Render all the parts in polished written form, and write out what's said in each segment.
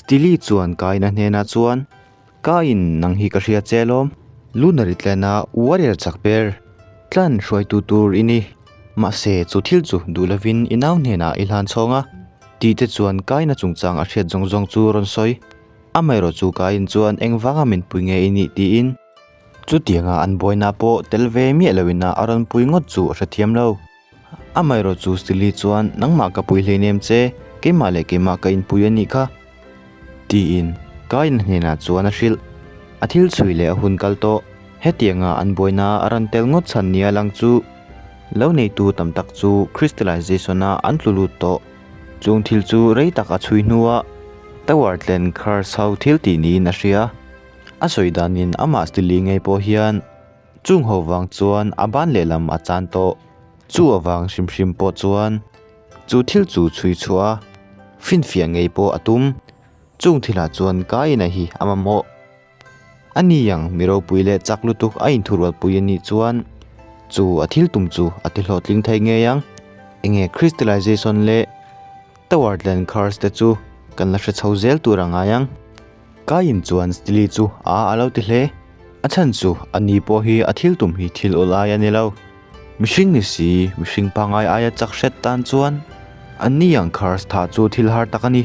Steely chuan Kaina hnenah chuan, Kain, nang hi ka hria che alawm. Lunari tlena warrior chak ber tlan hruaitu tur i ni. Mahse, chu thil chu duh lovin i nau hnenah i hlan chhawng a. Tih te chuan Kaina chungchang a hriat zawng zawng chu rawn sawi. Amaherawh chu Kain chuan engvanga min pui nge i nih tiin. Chutianga an buaina pawh tel ve miah loin a rawn pui ngawt chu a hrethiam lo. Amaherawh chu Stilly chuan nangmah ka pui hleinem che, keimah leh keimah ka inpui a nih kha tiin Kain hnenah chuan a hrilh. A thil chhui leh a hun kal tawh. Hetianga an buaina a rawn tel ngawt chhan nia lang chu lo neitu tam tak chu crystallization-a an tlu lut tawh. Chung thil chu rei tak a chhui hnuah Tower tlen curse ho thil tih niin a hria. A sawi danin amah Stilly ngei pawh hian chung ho vang chuan a ban lehlam a chan tawh. Chu avang hrim hrim pawh chuan chu thil chu chhui chhuah a, finfiah ngei pawh a tum. Chung thilah chuan Kaina hi a mamawh. A ni ang mi ropui leh chak lutuk a inthurualpui a nih chuan chu a thil tum chu a ti hlawhtling thei ngei ang. Enge crystallization leh Tower tlen curse te chu kan la hre chho zel tur a ngai ang. Kain chuan Stilly chu a a lo ti hle. A chhan chu a ni pawh hi a thil tum hi thil awl ai a ni lo. Mihring ni si, mihring pangngai aia chak hret tan chuan a ni ang curse tha chu thil har tak a ni.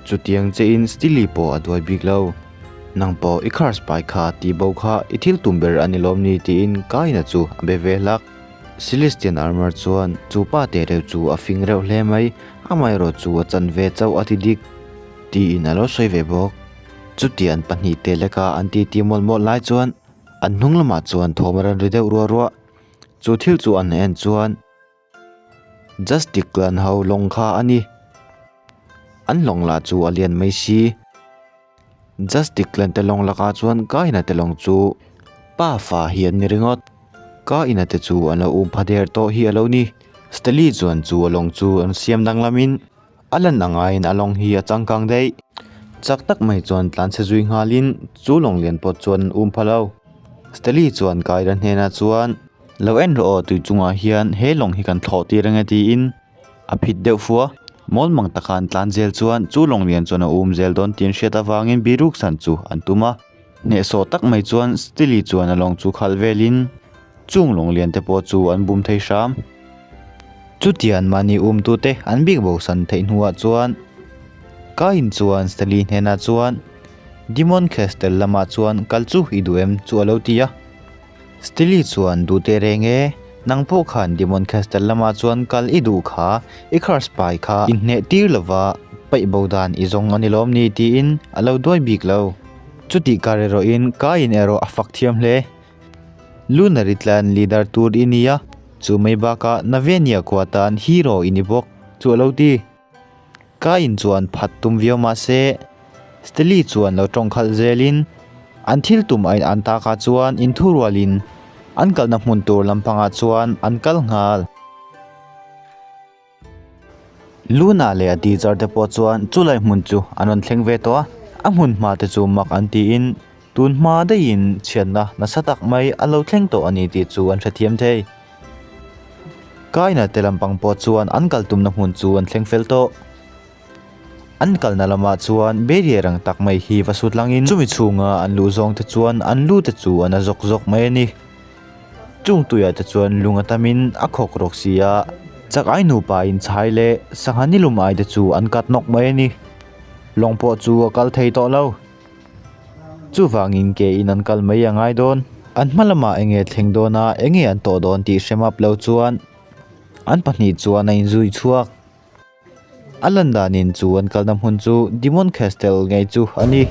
Chutiang che in Stilly pawh a duai bik lo. Nang pawh i curse pai kha tih bo kha i thil tum ber a ni lawm ni tiin Kaina chu a be ve hlak. Celestian Armor chuan chu pa teh reuh chu a fing reuh hle mai, amaherawh chu a chan ve chauh a ti dik. Tiin a lo sawi ve bawk. Chuti an pahnihte leka an titi mawlh mawlh lai chuan an hnung lamah chuan thawm a rawn ri deuh ruah ruah. Chu thil chu an en chuan Justic Clan ho lawng kha a ni. An lawng lah chu a lian mai si. Justic Clan te lawng lakah chuan Kaina te lawng chu pa fa hi an ni ringawt. Kaina te chu an lo um pha der tawh hi a lo ni. Stanley chuan chu a lawng chu an siam danglamin A lan ang aiin a lawng hi a changkang daih. Chak tak mai chuan tlanchhe zui nghalin chu lawng lian pawh chuan an um pha lo. Stanley chuan Kaira hnenah chuan, Lo en rawh aw tui chungah hian he lawng hi kan thlawh tir ange tiin a phit deuh fua. Mawl mang taka an tlan zel chuan chu lawng lian chuan a um zel dawn tih an hriat avangin biruk san chu an tum a. Hnehsawh tak mai chuan Stanley chuan a lawng chu khalh velin Chung lawng lian te pawh chu an bum thei hram. Chutian mahni umtute an bik bosan theih hnuah chuan Kain chuan Stanley hnenah chuan Demon Castle lamah chuan kal chu i duh em chu a lo ti a. Stanley chuan duh teh reng e, nang pawh khan Demon Castle lamah chuan kal i duh kha i curse pai kha inhneh tir lova paih bo dan i zawng a ni lawm ni tiin a lo duai bik lo. Chutih kar erawhin Kain erawh a fak thiam hle. Lunari tlan leader tur i nia, chu mai bakah Navenia khua tan hero i ni bawk chu a lo ti. Kain chuan phat tum viau mah se, Stanley chuan lo tawng khalh zelin an thil tum a in an takah chuan inthurualin an kalna hmun tur lampangah chuan an kal nghal. Luna leh a teacher te pawh chuan chulai hmun chu an rawn thleng ve tawh a, a hmun hma te chu mak an tiin tun hma daihin chhiatna nasa tak mai a lo thleng tawh a ni tih chu an hrethiam thei. Kaina te lampang pawh chuan an kal tumna hmun chu an thleng fel tawh. An kalna lamah chuan barrier ang tak mai hi va sut langin chumi chhunga an luh zawng te chuan an lu te chu an a zawk zawk mai a ni. Chung tuiah te chuan lung a tamin a khawk rawk si a, chak ai nupa in chhai leh sangha nilum ai te chu an kat nawk mai a ni. Lawng pawh chu a kal thei tawh lo. Chuvangin ke in an kal mai a ngai dawn. An hma lamah enge thleng dawn a, enge an tawh dawn tih hre map lo chuan an pahnih chuan a inzui chhuak. A lan danin chu an kalna hmun chu Demon Castle ngei chu a ni.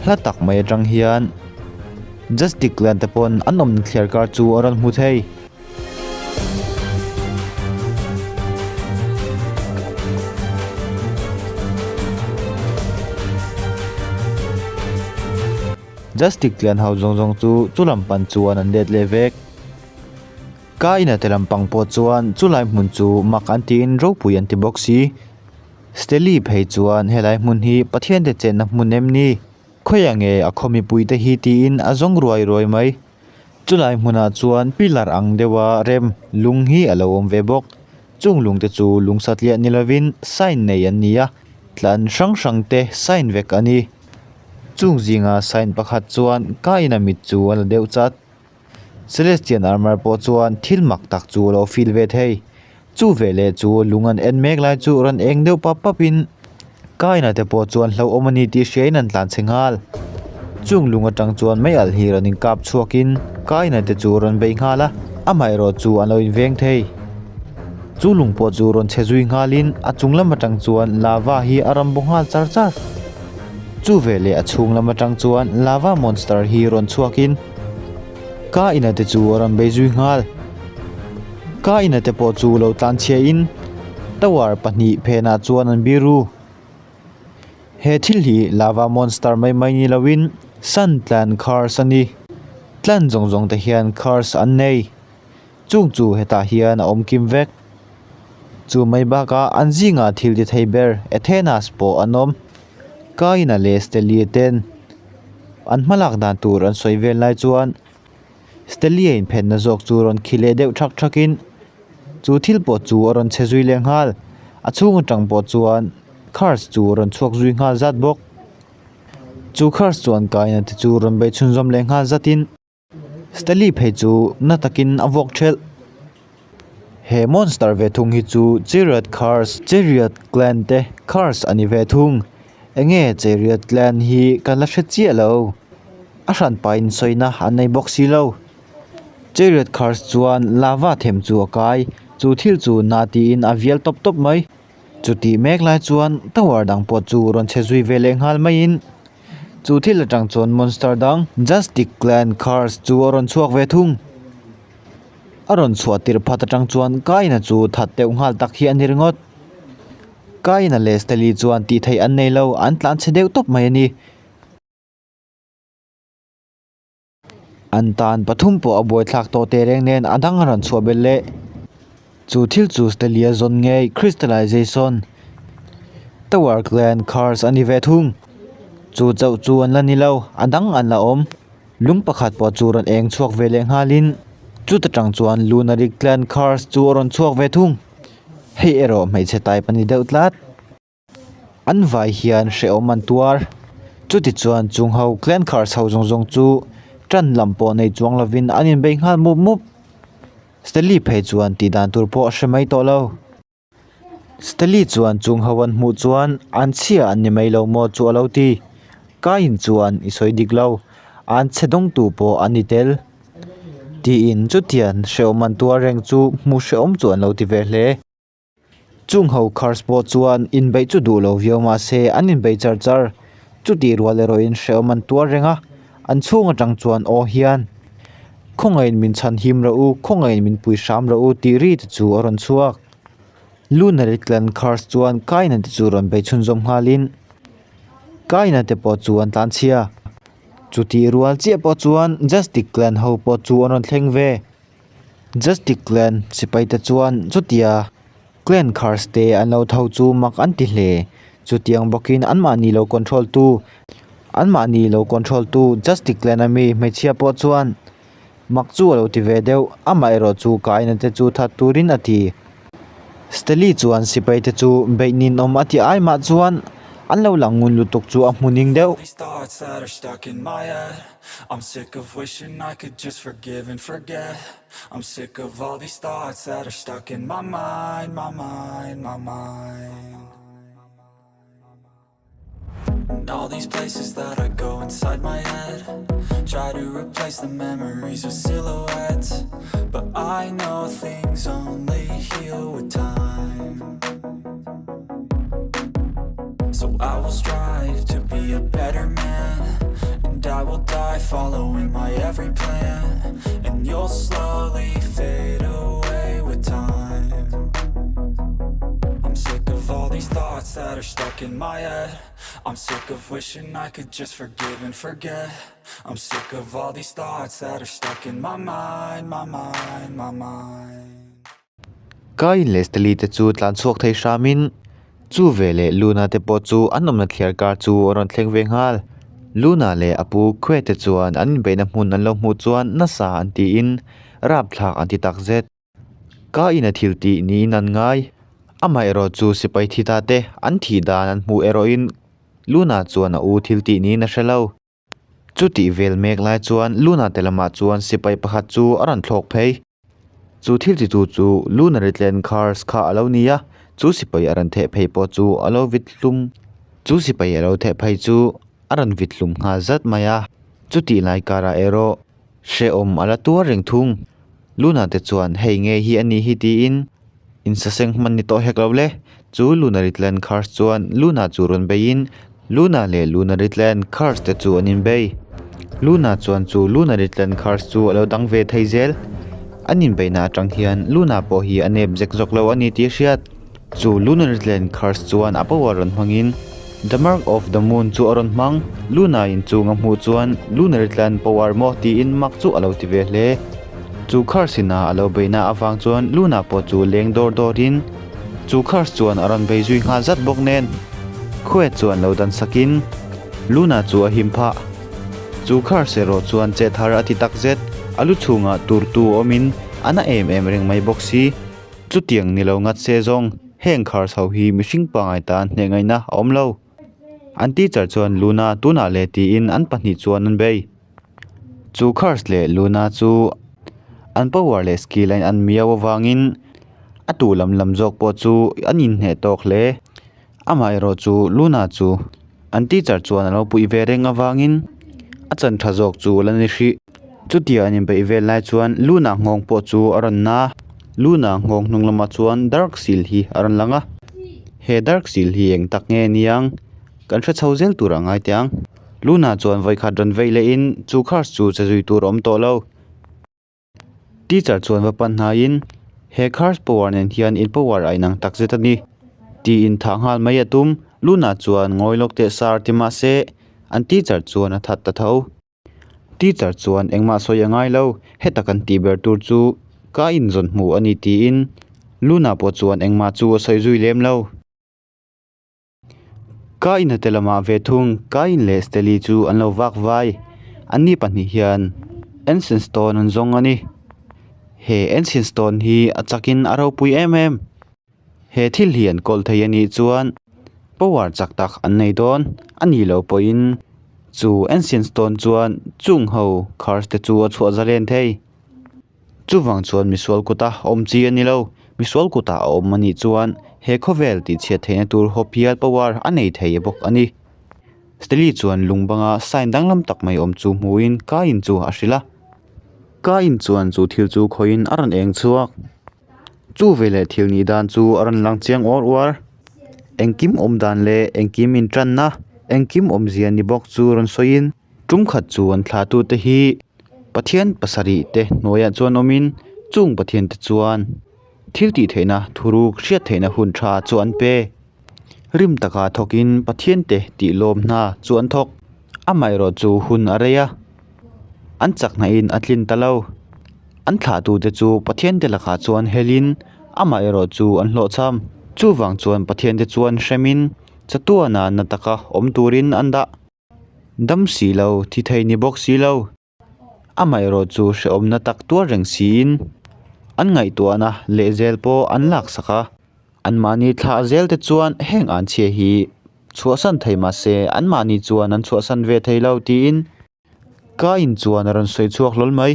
Hla tak mai atang hian Justic Clan te pawn an awmna thliar kar chu a rawn hmu thei. Justic Clan ho zawng zawng chu chu lam pan chuan an let leh vek. Kaina te lampang pawh chuan chulai hmun chu mak an tiin ropui an ti bawk si. Steli phei chuan helai hmun hi Pathian te chenna hmun em ni? Khawiah nge a khaw mipui te hi tiin a zawng ruai ruai mai. Chulai hmunah chuan pillar ang deuha rem lung hi a lo awm ve bawk. Chung lung te chu lung satliah ni lovin sign nei an ni a, tlan hrang hrang te sign vek a ni. Chung zinga sign pakhat chuan Kaina mit chu a la deuh chat. Celestian Armor pawh chuan thil mak tak chu a lo feel ve thei. Chu veleh chu lung an en mek lai chu rawn eng deuh pap pap in Kaina te pawh chuan hlauhawm a ni tih hriain an tlan chhe nghal. Chung lung atang chuan mei alh hi rawn inkap chhuak in Kaina te chu rawn bei nghal a, amaherawh chu an lo inveng thei. Chu lung pawh chu rawn chhe zui nghal in a chung lam atang chuan lava hi a rawn baw nghal char char. Chu veleh a chhung lam atang chuan lava monster hi rawn chhuak in Kaina te chu a rawn bei zui nghal. Kaina te pawh chu lo tlanchhia in tower pahnih phenah chuan an biru. He thil hi lava monster mai mai ni loin Sun Clan curse a ni. Clan zawng zawng te hian curse an nei. Chung chu hetah hian a awm kim vek. Chu mai bakah an zingah thil ti thei ber Athenas pawh an awm. Kaina leh Stelie ten an hmalak dan tur an sawi vel lai chuan Stelie inphenna zawk chu rawn khi leh deuh thak thakin chu thil pawh chu a rawn chhe zui leh nghal. A chhung atang pawh chuan curse chu a rawn chhuak zui nghal zat bawk. Chu curse chuan Kaina te chu rawn bei chhunzawm leh nghal zatin Stanley phei chu na takin a vuak thelh. He monster ve thung hi chu Chariot Curse, Chariot Clan te curse a ni ve thung. Enge Chariot Clan hi ka la hre chiah lo. A hranpa in sawina an nei bawk si lo. Chariot Curse chuan lava them chu a kai, chu thil chu na tiin a vial tawp tawp mai. Chutih mek lai chuan tower dang pawh chu rawn chhe zui ve leh nghal maiin Chu thil atang chuan monster dang Justic Clan Curse chu a rawn chhuak ve thung. A rawn chhuah tirh phat atang chuan Kaina chu that deuh nghal tak hi a ni ringawt. Kaina leh Stelly chuan tih theih an nei lo, an tlan chhe deuh tawp mai a ni. An tan pathum pawh a buaithlak tawh teh reng nen a dang a rawn chhuah belh leh. Chu thil chu Stelia zawn ngei Crystallization Tower Clan Curse a ni ve thung. Chu chauh chu an la ni lo, a dang an la awm. Lung pakhat pawh chu rawn eng chhuak ve leh nghalin chuta tang chuan Lunaric Clan Curse chu a rawn chhuak ve thung. Hei erawh hmeichhe type a ni deuh tlat. An vai hian hrehawm an tuar. Chutichuan chung ho clan curse ho zawng zawng chu tan lam pawh nei chuang lovin an inbei nghal mup mup. Stanley phei chuan tih dan tur pawh a hre mai tawh lo. Stanley chuan chung ho an hmuh chuan an chhia an ni mai lo maw chu a lo ti. Kain chuan i sawi dik lo, an chhe dawngtu pawh an ni tel. Tiin chutian hrehawm an tuar reng chu hmuh hrehawm chu an lo ti ve hle. Chung ho curse pawh chuan inbeih chu duh lo viau mah se an inbeih char char. Chutih rual erawhin hrehawm an tuar reng a, an chhung atang chuan aw hian, Khawngaihin min chhan him rawh u, khawngaihin min pui hram rawh u tih ri te chu a rawn chhuak. Lunary Clan curse chuan Kaina te chu rawn bei chhunzawm nghalin Kaina te pawh chu an tlanchhia. Chutih rual chiah pawh chuan Justic Clan ho pawh chu an rawn thleng ve. Justic Clan sipai te chuan chutia Clan curse te an lo tho chu mak an ti hle. Chutiang bawkin anmahni lo control tu anmahni lo control tu Justic Clan ami hmeichhia pawh chuan mak chu a lo ti ve deuh. Amaherawh chu kaina te chu that turin a ti. Stelly chuan sipai te chu beih ninawm a ti ai mah chuan an lo lang ngun lutuk chu a hmu ning deuh. I'm sick of wishing I could just forgive and forget I'm sick of all these thoughts that are stuck in my mind, my mind, my mind And all these places that I go inside my head Try to replace the memories with silhouettes But I know things only heal with time So I will strive to be a better man And I will die following my every plan And you'll slowly fade away with time I'm sick of all these thoughts. thoughts that are stuck in my head. I'm sick of wishing I could just forgive and forget. I'm sick of all these thoughts that are stuck in my mind, my mind, my mind. Kain leh Stanley te chu tlan chhuak thei hramin chu veleh Luna te pawh chu an awmna thliar kar chu a rawn thleng ve nghal. Luna leh a pu Khuete te chuan an inbeihna hmun an lo hmuh chuan nasa an tiin rapthlak an ti takzet. Kain a thil tih niin an ngai. Amaherawh chu sipai thi ta te an thih dan an hmuh erawhin Luna chuan a u thil tih niin a hre lo. Chutih vel mek lai chuan Luna te lamah chuan sipai pakhat chu a rawn thlawk phei. Chu thil titu chu Luna Ritland Cars kha a lo ni a, chu sipai a rawn theh phei pawh chu a lo vit hlum. Chu sipai a lo theh phei chu a rawn vit hlum nghal zat mai a, chutih lai karah erawh hrehawm a la tuar reng thung. Luna te chuan hei nge hi a nih hi tiin insaseng hman ni tawh hek lo le. Chu Luna Ritland Curse chuan Luna chu rawn beiin Luna leh Luna Ritland Curse te chu an inbei. Luna chuan chu Luna Ritland Curse chu a lo dang ve thei zel. An inbeihna atang hian Luna pawh hi a nep zek zawk lo a ni tih a hriat. Chu Lunar Glen Curse chuan a power rawn hmangin The Mark of the Moon chu a rawn hmang. Luna in chung a hmuh chuan Lunar Glen power maw tiin mak chu a lo ti ve hle. Chu Curse in a a lo beihna avang chuan Luna pawh chu leng dawr dawrin chu Curse chuan a rawn bei zui nghal zat bawk nen Khuet chuan lo dan sakin Luna chu a him phah. Chu Curse erawh chuan chet har a ti takzet, a lu chhungah turtu awmin a na em em reng mai bawk si. Chutiang ni lo ngat se zawng, heng khar chho hi mihring pangngai tan hneh ngaihna a awm lo. An teacher chuan Luna tunah leh tiin an pahnih chuan an bei. Chu Curse leh Luna chu an power leh skill a in an miau avangin a tu lam lam zawk pawh chu an inhneh tawk hle. Amaherawh chu Luna chu an teacher chuan a lo puih ve reng avangin a chan tha zawk chu a la ni hrih. Chutia an inbeih vel lai chuan Luna nghawng pawh chu a rawn na. Luna nghawng hnung lamah chuan dark seal hi a rawn lang a. He dark seal hi eng tak nge niang kan hre chho zel tur a ngai teh ang. Luna chuan vawikhat rawn veih lehin chu curse chu che zui tur a awm tawh lo. Teacher chuan va pan hnaiin he curse power nen hian in power a inang tak zet a ni tiin thah nghal mai a tum. Luna chuan ngawi lawk teh sar ti mahse an teacher chuan a that ta tho. Teacher chuan engmah sawi a ngai lo, heta kan tih ber tur chu ka inzawn hmu a ni tiin Luna pawh chuan engmah chu a sawi zui lem lo. Ka in ate lamah ve thung Kain leh Stelly chu an lo vak vai. Anni pahnih hian Ancient Stone an zawng a ni. He Ancient Stone hi a chakin a ropui em em. He thil hi an kawl thei a nih chuan power chak tak an nei dawn a nih loh pawhin chu Ancient Stone chuan chung ho curse te chu a chhuah zalen thei. Chuvang chuan misual kuta awm chi a ni lo. Misual kutah a awm a nih chuan he khawvel tihchhiat theihna tur hawp hial power a nei thei bawk a ni. Stanley chuan lung banga sign danglam tak mai awm chu hmuhin Kain chu a hrilh a. Kain chuan chu thil chu khawihin a rawn eng chhuak. Chu veleh thil nih dan chu a rawn lang chiang uar uar. Engkim awm dan leh engkim intanna, engkim awmzia ni bawk chu rawn sawiin. Tum khat chu an thlatute hi Pathian pasarih te hnuaiah chuan awmin chung Pathian te chuan thil tih theihna thuruk hriat theihna hun tha chu an pe. Rim taka thawkin Pathian te tih lawm hna chu an thawk. Amaherawh chu hun a rei a, an chak hnahin a tlin ta lo. An thlahtute chu Pathian te lakah chuan helin amaherawh chu an hlawhchham. Chuvang chuan Pathian te chuan hremin chatuana na taka awm turin an dah. Dam si lo, thi thei ni bawk si lo. Amaherawh chu hrehawmna tak tuar reng siin an ngaihtuahna lehzel pawh an laksak a. Anmahni thlah zel te chuan heng an chhia hi chhuahsan thei mahse anmahni chuan an chhuahsan ve thei lo tiin ka in chuan a rawn sawi chhuak hlawl mai.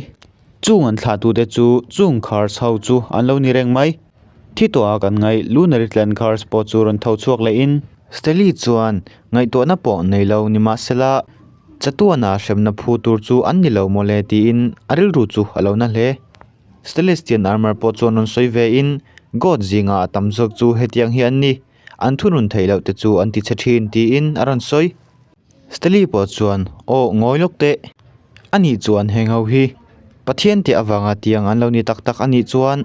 Chung an thlahtute chu chung khar chho chu an lo ni reng mai. Thi tawh a kan ngaih Lunary Clan Curse pawh chu rawn tho chhuak leh in. Stelly chuan ngaihtuahna pawh nei lo ni mahsela chatuana hremna phu tur chu an ni lo mawle tiin a rilru chu a lo na hle. Celestian Armor pawh chuan rawn sawi ve in God zinga a tam zawk chu hetiang hi an ni, an thunun theih loh te chu an ti chhe thin tiin a rawn sawi. Stelly pawh chuan aw ngawi lawk teh. Anih chuan heng ho hi Pathian tih avanga tiang an lo ni tak tak anih chuan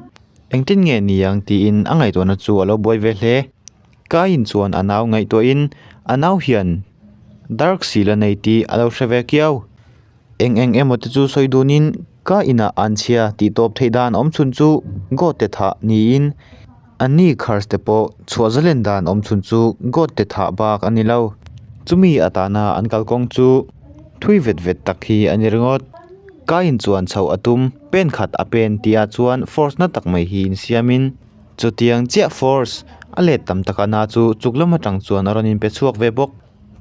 engtin nge ni ang tiin a ngaihtuahna chu a lo buai ve hle. Kain chuan a nau ngaihtuahin a nau hian Dark Seal a nei tih a lo hre ve kiau. Eng eng emaw te chu sawi dunin ka inah an chhia tih tawp theih dan awm chhun chu God te thah niin a ni curse te pawh chhuah zalen dan awm chhun chu God te thah bak a ni lo. Chumi atana an kalkawng chu thui vet vet tak hi a ni ringawt. Ka in chuan chhoh a tum pen khat a pen tihah chuan force na tak mai hi insiamin chutiang chiah force a let tam taka na chu chuk lam atang chuan a rawn inpe chhuak ve bawk.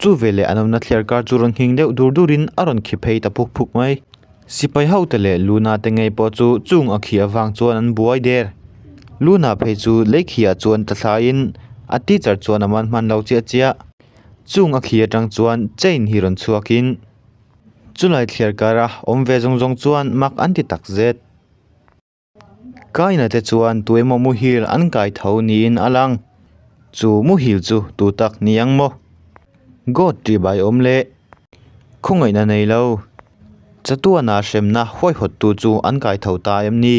Chu veleh an awmna thliar kar chu rawn nghing deuh dur durin a rawn khi phei ta phuk phuk mai. Sipai ho te leh Luna te ngei pawh chu chung a khi avang chuan an buai der. Luna phei chu lei khiah chuan ta thlaiin a teacher chuan a man hman lo chiah chiah. Chung a khi atang chuan chain hi rawn chhuakin chulai thliar kara awm ve zawng zawng chuan mak an ti tak zet. Kaina te chuan tuemaw muhil an kai tho niin a lang. Chu muhil chu tu tak ni ang maw? God tih bai awm leh khawngaihna nei lo. Chatuana hremna huaihawttu chu an kai tho ta em ni?